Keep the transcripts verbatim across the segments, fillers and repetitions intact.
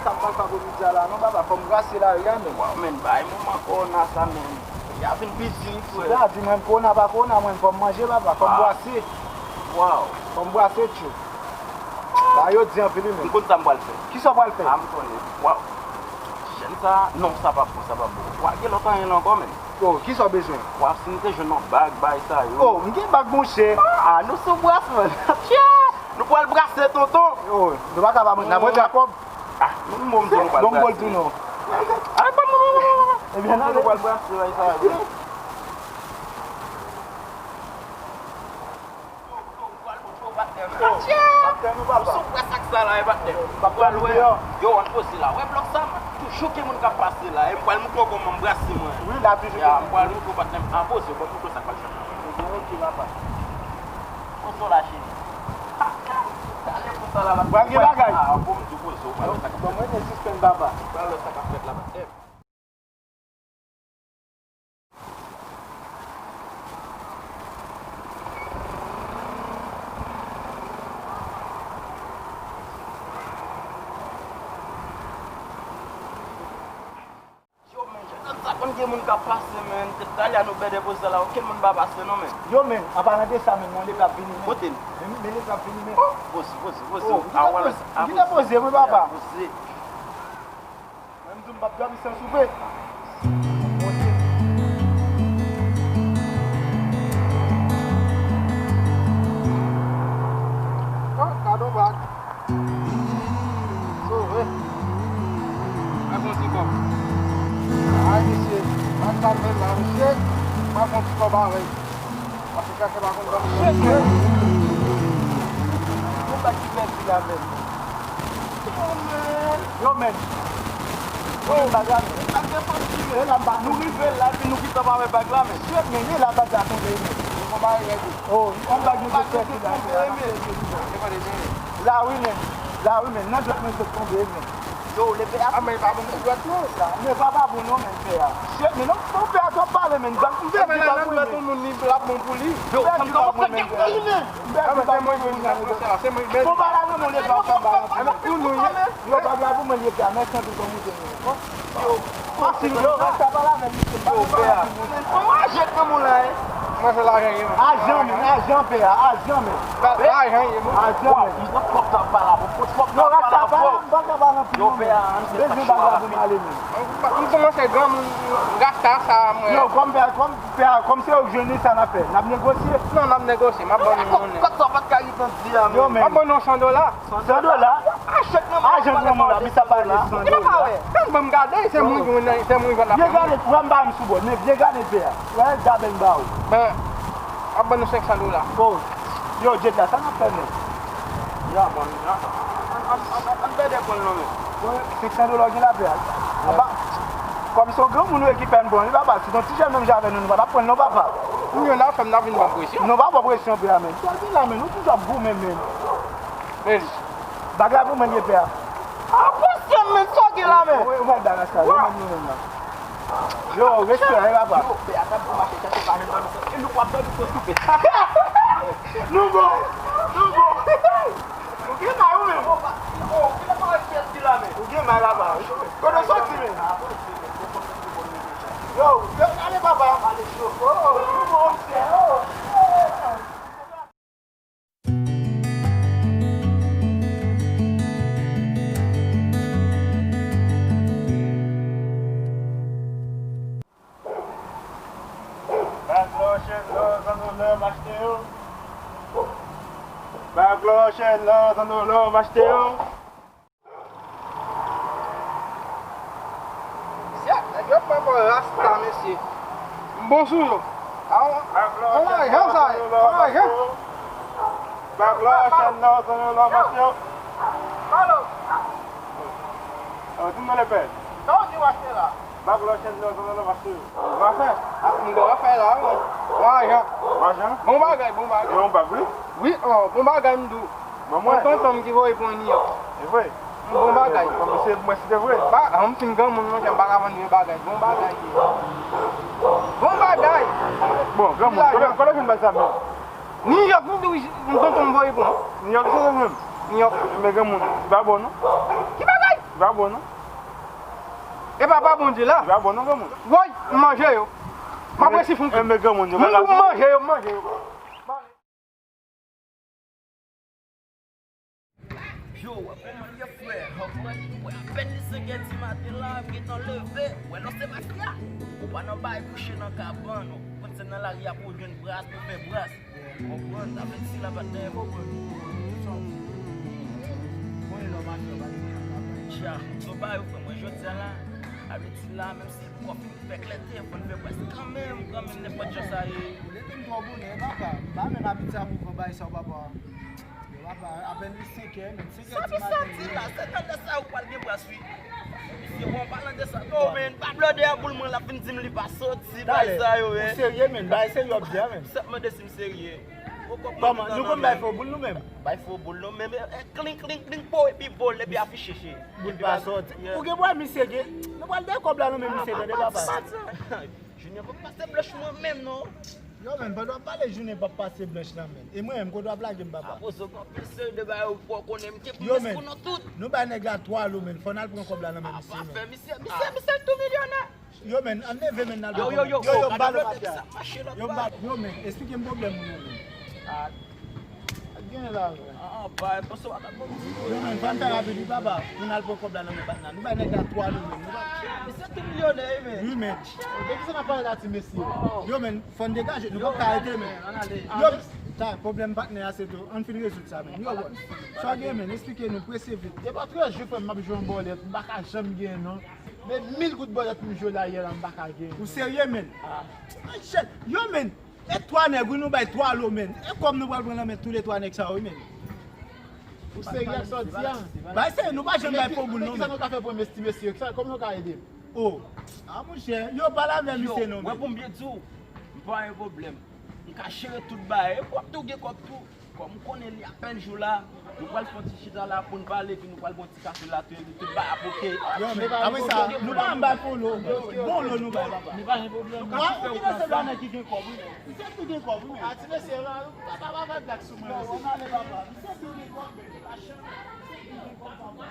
Sa m pral fè apre midi a la non, papa, fò m brase lari a, men. Waw, men, bay moman kowona sa, men. Peyi a vin pi di, frè. Sa di, mwen, kowona pa kowona, mwen, fò m manje, papa, fò m brase. Waw. Fò m brase, tchou. Sa yo di anpil, wi, men. M konn sa m pral fè. Kisa w pral fè? A, m konnen. Waw. Jèn sa, non, sa p ap bon, sa p ap bon. Waw, gen lòt anyen la ankò, men. Oh, kisa w bezwen? Waw, si m te jwenn yon bag, bay sa yo. Oh, m gen bag, monchè. Ah, nou sou bras, man. Tchè! Nou pral brase, tonton. Oh, nou pa ka pa, n ap rantre a kòb. Ah, nou, bon, m di nou pral brase. Bon, m tou non. Ah, bon, bon, bon, bon, bon. Ebyen, nou pral brase, bay sa yo. Ou sou pwès ak sa la, e patnè. Ou pral wè. Yo, ann poze la. Wè blòk sa, toujou gen moun k ap pase la. E m pral montre w kòman m brase mwen. Wi, la toujou. Ya, m pral montre w, patnè m. An poze, bon, montre w sa k pral fèt la. Ok, papa. Poze w la, cheri. Talè pou sa la, patnè. Pral gen bagay. Ah, bon, m di w poze w, pral wè sa k ap fèt. Bon, mwen, men sispann, papa. Pral wè sa k ap fèt la, patnè. Yo, men, jèn sa konn gen moun k ap pase, men. Depi talè a nou bèdè poze la, okenn moun pa pase, non, men. Yo, men, an palan de sa, men, men, lev la ap vini, men. Kote l? Men, men lev la ap vini, men. Oh, poze, poze, poze. Oh, a, wala, poze, a, poze. Poze, wi, papa. Poze. Mwen, m di w m p ap dòmi san soupe. Oh, gad on bag. Sove. Mwen fè yon ti kòb. Ay, mesye. Bag sa menm la, mesye. Mwen fè yon ti kòb avè l. Paske kaka pa konn kòman. Shit, man. Yon bag ki pèdi la, menm. Yo, men. Yo, men, bag la, men. Bag la soti, men. Nou rive la, epi nou gentan pa wè bag la, men. Shit, men, li la, bag la tonbe, men. Yon bagay rèd. Oh, yon bag nou te pèdi la, men. La, wi, men. La, wi, men. Nan dwèt mwen sot tonbe, men. Yo, le pè a. Ah, men pa bon pou dwèt non. Men pa, pa bon non, men, pè a. Shit, men non, non, pè a twòp pale, men. Zam, m te di bag pou li, men. Tout moun li, l ap bon pou li. Yo, m pèdi bag mwen, men, pè a. M pèdi bag mwen, men. Bon, ba la, non, men, le bag la, ba la, men. Yo, bag la pou mwen, le pè a, mèsi anpil, bon, mwen te, men. Yo, fasil, yo, rèd sa, pale avè l, mesye, m pa konn pale avè l, men. Kòman ajan k nan men w la, en? Mwen se lajan, wi. Ajan, men, ajan, pè a, ajan, men. Lajan, wi. Ajan, men. Yo, rèd sa, pale, m pa ka pale anpil, non, men. Bezwen bagay pou m ale, men. M kòmanse granmoun, rasta sa, mwen. Yo, kòm pè a, kòm, pè a, kòm se yo k jwenn li, sa n ap fè? N ap negosye? Non, n ap negosye. M ap ban nou monnen. Kòb sa w pa t ka gentan di a, men. Yo, men. M ap ban nou san dola. San dola? Ajan granmoun la, mi sa pale san dola. Ban m gade, se mwen ki jwenn, se mwen ki jwenn la. Byen gade, pran ba m sou bò, men byen gade pè a. Wè, daben ba ou. Ben, ap ban nou senk san dola. Oh, yo, Djed la, sa n ap fè, men? Ya, bon, ya. An, an, an, an, an bèdè pran l non, men. Bon, senk san dola gen la pè a. Apa, kòm se yon granmoun wi ki fè n pran li, papa, si se yon ti jèn menm jan avè nou, nou pa t ap pran l non, papa. Ou jwenn afè m, n ap vin ban presyon. Non, pa ban presyon, pè a, men. Sa gen la, men, nou toujou ap goumen, men. Men li. Bag la pou mwen, li, pè a. A, presyon, men, sa w gen la, men. Ou wè, ou wè, bagay sa, yo, menm nou menm la. Yo, respè, e papa. Yo, pè a, t ap pou mache chache pa menm nan, e nou p ap dòmi san soupe. Nou bon, nou bon. Ou gen may ou menm. Ou gen may papa wi. Kote w soti menm? Yo, yo, ale papa. Oh, oh, oh, oh. Bag lò, chèn lò, zanno lò, m achte yo. Bag lò, chèn lò, zanno lò, m achte yo. Sèt, nèg yo pran bò rasta, mesye. M bon sou yo. A, on lajan sa ye, on lajan. Bag lò, chèn lò, zanno lò, m achte yo. Palo. Di m non, lepè. Sa w di w achte la? Bag lò, chèn lò, zanno lò, m achte yo. Rafael? A, m bon Rafael la, wi. Bon lajan. Bon lajan? Bon bagay, bon bagay. E yon bag, wi? Wi, o, bon bagay, m di w. Ban mwen. Yon tonton m ki voye pou mwen New York. E vre? Bon bagay. Bon, mesye, mwen, si te vre. Ba, a, m fin granmoun, monchè, m pa ka vann vye bagay. Bon bagay, li. Bon bagay. Bon, granmoun, kote, kote w fin bay sa menm? New York, m di w, yon tonton m voye pou mwen. New York, se sa menm? New York. Men granmoun, li pa bon, non? Ki bagay? Pa bon non. E pa pa bon di la. Pa bon non, granmoun. Woy, m manje yo. M ap resi fon. Enben granmoun, yo pa ka. M manje yo, m manje yo. Yo, wè kòman l ye, frè. Wè, wè, apèn li senkè di maten la, m gentan leve. Wè, non, se mafya. Ou pa nan bay kouche nan kabann, ou konn se nan lari a pou w jwenn bras, pou fè bras. Konprann, sa vle di sila pa t dèyè, konprann. Konnen lè w mache, w pa gen pwoblèm nan. Tja, so pa yo, frè mwen, jodi a la, sa vle di la, menm si l poko fin fè klète, fò n fè prèske kanmenm, kanmenm, nenpòt jan sa ye. Ou leve m twò bonè, papa. M pa menm abitye a mouvman bagay sa yo, papa. Yo, papa, apèn li senkè, menm senkè di maten. Sa misye di la, se nan lè sa yo pral gen bras, wi. Misye, bon, an palan de sa tou, men, pa blòdè a boul mwen, l ap vin di m li pa soti, bagay sa yo, men. Ou serye, men? Bagay serye w ap di a, men. Sa mande si m serye. Kòman? Nou konn bay fo boul nou menm? Bay fo boul nou menm. E, e, kling, kling, kling, po, epi vole, epi afiche, che. Boul pa soti. Ou gen pou wè misye gen. Nou pral dèyè kòb la nan men misye, tande papa. Junior p ap pase blanch mwen menm, non. Yo, men, pandan w ap pale Junior p ap pase blanch la, men. E mwen menm, kote w ap lage m, papa? Apozo, gen anpil seri de bagay ou poko konnen, m gen pou m eskou nou tout. Nou bay nèg la twa lo, men. Fò n al pran kòb la nan men misye, men. Misye, misye, misye tou milyonè. Yo, men, ann leve, men, n al pran kòb la. Yo, yo, yo, m ba nou mafya. Yo, m ba, yo, men, esplike m pwoblèm ou, men. Ah, gen la, men. Ah, bay, panse w a ka bon. Yo, men, fò n fè rapid, wi, papa. Pou n al pran kòb la nan men patnè. Nou bay nèg la twa lo, men. Nou bay. Misye tou milyonè, wi, men. Wi, men. Depi se nan pale la, ti mesye. Yo, men, fò n degaje. Nou p ap ka rete, men. Yo, ta, pwoblèm patnè a, se tou. Ann fin rezoud sa, men. Yo, bon. Sa w gen, men, esplike nou, prese vit. Depi trèz jou, frè m, m ap jwe yon bòlèt. M pa ka janm gen, non. Men mil goud bòlèt m jwe la yè la, m pa ka gen. Ou serye, men? Ah. Ay, shit. Yo, men, e twa nèg, wi, nou bay twa lo, men. E kòb nou pral pran nan men toulètwa nèg sa yo, wi, men. Ou serye ak sa w di a? Bay serye, nou pa janm bay fo boul, non, men. Kisa nou ka fè pou mesye, mesye? Kisa, kòman nou ka ede m? Oh. Ah, monchè, yo, pale avè misye, non, men. Yo, wè, pou m byen di w, m pa gen pwoblèm. M ka jere tout bagay. E kòb tou, gen kòb tou. Kòm m konnen li apèn jou la, nou pral fè yon ti chita la pou n pale, epi nou pral pran yon ti kafe la tou, epi tout bagay ap oke. Yo, men, apre sa, nou pa anba polo. Bon lo nou bay, papa. Nou pa gen pwoblèm. Wa, ou ki nan se la nèg ki gen kòb, wi, men. Misye tou gen kòb, wi, men. A, ti mesye, la, papa, pa fè blag sou mwen, mesye. Ann ale, papa. Misye tou gen kòb, men. Pa chanm, misye tou gen kòb, papa.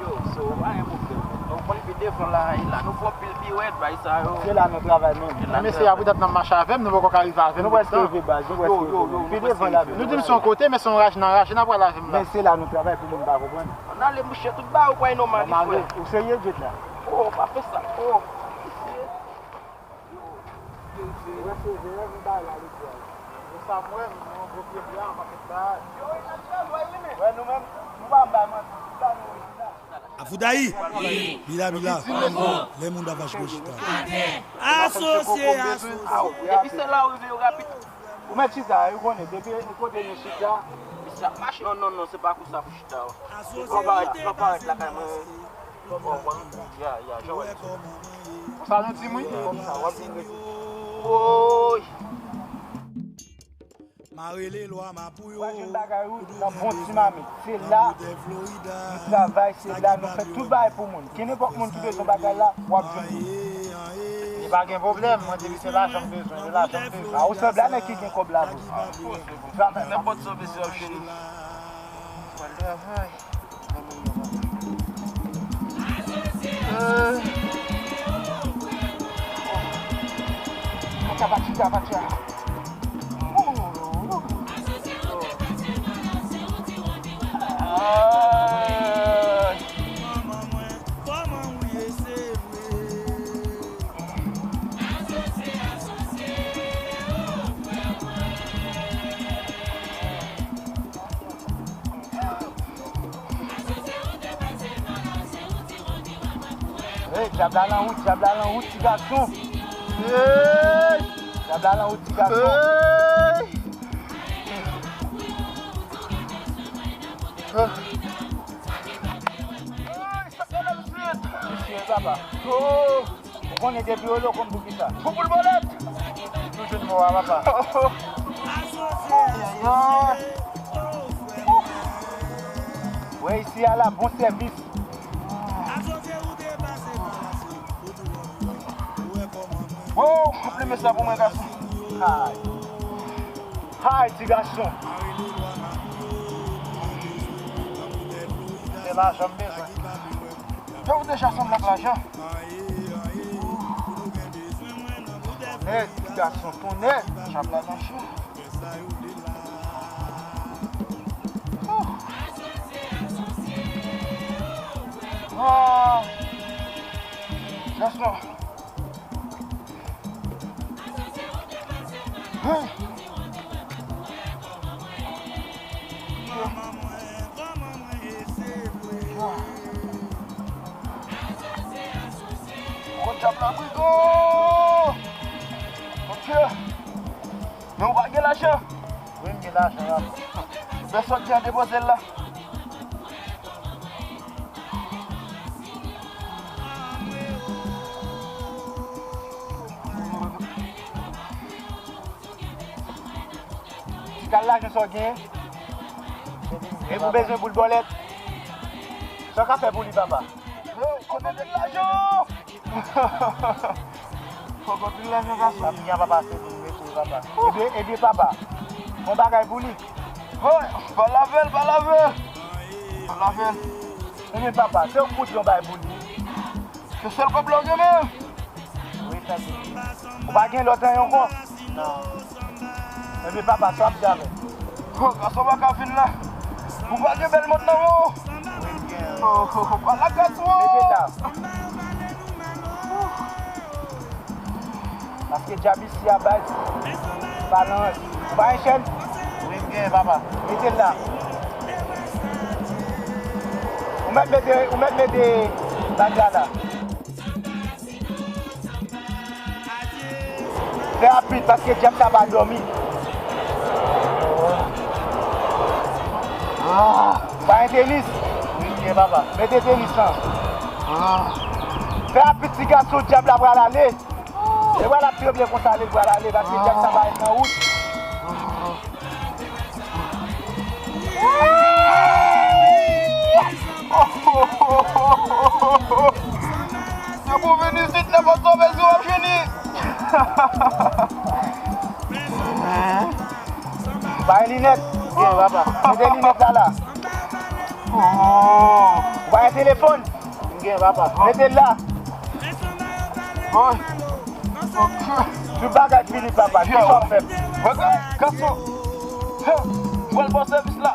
Yo, so, pa gen pwoblèm. Ou konn pi devan la, e la nou fè pil piwèt, bay sa yo. Se la nou travay menm. Men mesye, a poutèt n ap mache avè m, nou poko ka rive avè m. Nou prèske rive baz, nou prèske rive. Pi devan la. Nou di m se yon kote, men se yon raje nan raje, n ap pral avè m la. Men se la nou travay pou moun pa konprann. Ann ale, mouche, tout bagay ou kwè e nòmal, wi, frè. Ou serye, Jet la? Oh, pa fè sa. Oh, mesye. Yo, yo, yo. Wè, se vre, m bay la, li di a. Yo, sa m wè, m yon gwo pye blan, m ap met bagay. Yo, e natirèl, wè, wi, men. Wè, nou menm, nou pa bay manti, tout bagay nou orijinal. Afoudayi, bila, bila, les mondes avache mojita. Asosye, asosye. Depi se la ou rive, yo rapid. Ou mèt chita, ou konnen, depi kote nou chita. Mesye ap mache. Non, non, non, se pa konsa pou chita. Ou pran parèt, pran parèt lakay mwen. Bon, bon, ya, ya, jan w wè l. Konsa nou di m wi. Konsa, w ap vin rete. Woy! Mare le lwa mapou yo. Ou pa jwenn bagay ou nan bon ti mamit. Se la nou travay, se la nou fè tout bagay pou moun. Kenenpòt moun ki bezwen bagay la, w ap jwenn li. Li pa gen pwoblèm, mwen di li se lajan m bezwen, se lajan m bezwen. A ou sanble a nèg ki gen kòb la vre. Nenpòt sa w bezwen w ap jwenn li. Pral travay. Euh. Pati a, pati a, pati a. Hey, dyab la nan wout, dyab la nan wout, ti gason. Hey! Dyab la nan wout, ti gason. Hey! Mesye, papa. Oh! Ou konnen depi yo lo konn pou kisa. Pou boul bolèt! Nou jwenn mò a, papa. Ay, ay, ay. Wè isi a la, bon sèvis. Wow, konplimen sa pou mwen, gason. Hay. Hay, ti gason. Se lajan m bezwen. Fè w deja sanble ak lajan. Tonnè, ti gason, tonnè. Djab la nan cho. Ah. Gason. Hein? Kot djab la brigo? Mon Dieu! Men ou pa gen lajan? Wi, m gen lajan, papa. Fè sòti an depoze l la. Ti kal lajan sa w genyen? Epi w bezwen boul bòlèt? Sa w ka fè pou li, papa? Yo, kote de lajan? Fòk anpil lajan, gason. Lajan papa se pou nou mesye, papa. Ebyen, ebyen, papa, yon bagay pou li. Hoy, pa lave l, pa lave l. Pa lave l. Ebyen, papa, se yon kout yon bagay pou li. Se sèl kòb la w gen menm? Wi, sa se. Ou pa gen lòt anyen ankò? Non. Ebyen, papa, sa w ap di avè l? Oh, gason pa ka vin la. Ou pa gen bèl mòd nan men w? Wi, m gen. Oh, oh, oh, pa la gason. Mete l la. Paske djab isi a bay. Balans. Ou pa gen chèn? Wi, m gen, papa. Mete l la. Ou mèt mete, ou mèt mete bag la la. Fè rapid, paske djab sa pa dòmi. Ah, ou pa gen tenis? Wi, m gen, papa. Mete tenis lan. Ah. Fè rapid, ti gason, djab la pral ale. E wè l ap tranble konsa, li pral ale, paske djab sa pa ret nan wout. Se pou vin isit, nenpòt sa w bezwen w ap jwenn li. Bay linèt. Gen, papa. Mete linèt la, la. Ou pa gen telefòn? M gen, papa. Mete l la. Bon. Ok. Tout bagay fini, papa. Kisa w ap fè? Regarde, gason. He, mwen pral ba w sèvis la.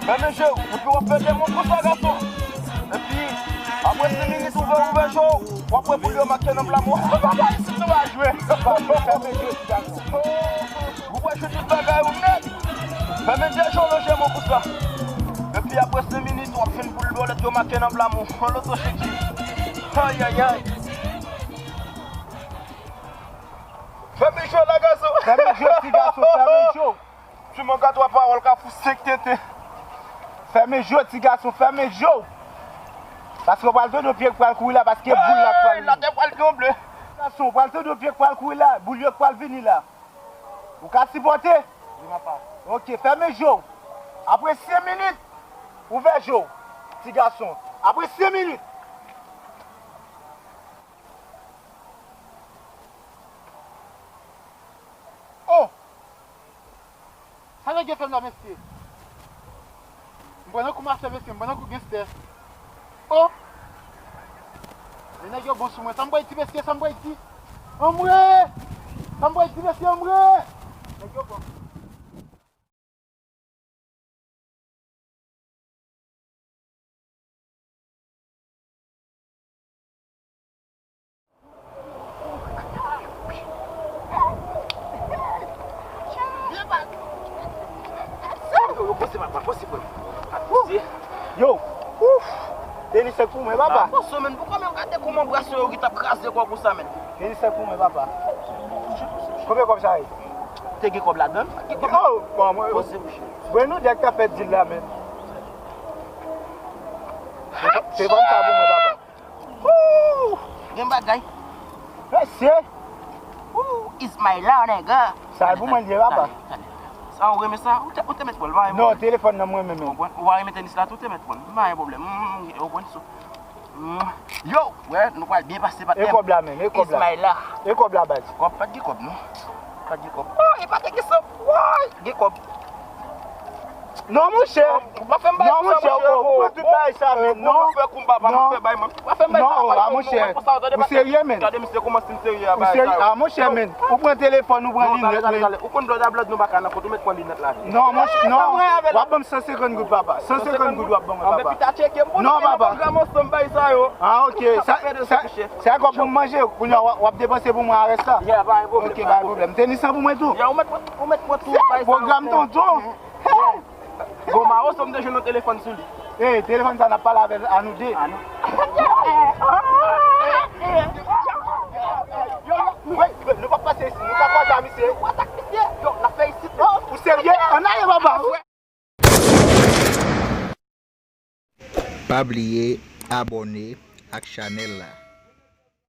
Fèmen je w. Epi w ap fè demon konsa, gason. Epi, apre senk minit, ouvè, ouvè je w. W ap wè boul yo make nan pla men w. Papa, isit nou pa jwe. Papa, fèmen je w, ti gason. Ou pral jwe tout bagay ou nèt. Fèmen je w, lonje men w konsa. Epi apre senk minit, w ap jwenn boul bòlèt yo make nan pla men w. Yon loto chiki. Ayayay. Fèmen je w la, gason. Fèmen je w, ti gason, fèmen je w. Ti manga twa pawòl ka fou senk tenten. Fèmen je w, ti gason, fèmen je w. Paske w pral tande yon pye k pral kouri la, paske boul la k pral vini. Latè pral tranble. Gason, w pral tande yon pye k pral kouri la, boul yo k pral vini la. Ou ka sipòte? Wi, papa. Ok, fèmen je w. Apre senk minit, ouvè je w, ti gason. Apre senk minit. Oh! Sa nèg yo fè m la, mesye? M pran nan kou mafya, mesye, m pran nan kou genstè. Oh! Men nèg yo bon sou mwen. Sa m pral di, mesye, sa m pral di? Anmwe! Sa m pral di, mesye, anmwe! Nèg yo bon. Yo, yo, pase, papa, pase, frè m. Pase. Yo, ouf! Tenis sèk pou mwen, papa. Ah, pase, menn, pou kòman gade kòman brasè yo ki t ap kraze kò konsa, menn. Tenis sèk pou mwen, papa. Konbyen kòb sa ye? Te gen kòb ladann? Gen kòb? Oh, bon, mwen. Pase, mouche. Mwen nou dèk ta fè dil la, menn. Se vann sa pou mwen, papa. Woo! Gen bagay. Mesye! Woo! It's my law, nègè. Sa e pou mwen li ye, papa. Tande, tande. Sa ou renmen sa? Ou te, ou te mèt pran l, pa gen pwoblèm. Non, telefòn nan mwen menm. Ou pran, ou pa renmen tenis la tou, ou te mèt pran l. Pa gen pwoblèm. Mm, mm, mm, ou pran sou. Yo, wè, nou pral byen pase, patnè. E kòb la menm, e kòb la. Ismaila. E kòb la, baz. Kòb, pa t gen kòb, non. Pa t gen kòb. Oh, e pa t gen kòb. Woy, gen kòb. Non, monchè. Non, monchè, oh, ou pran tout bagay sa, men non. Non, a, monchè. Ou serye, men. Ou serye, a, monchè, men. Ou pran telefòn, ou pran linèt, men. Ou konn blòd a blòd, nou pa ka nan kont, ou mèt pran linèt la. Non, monchè, non. W ap ban m san senkant goud, papa. San senkant goud w ap ban mwen, papa. Non, papa. Ah, ok. Sa, sa, sa e kòb pou m manje, kounye a w ap, w ap depanse pou mwen avèk sa. Ok, pa gen pwoblèm. Tenis lan pou mwen tou. Pwogram tonton. Bon, Maro, sa m te jwenn yon telefòn sou li. Ey, telefòn sa n ap pale avè l, a nou de. A nou. Nou pa pase isit, nou pa kwaze a misye. Ou serye? Ann ale, papa. Pa bliye abòne ak chanèl la.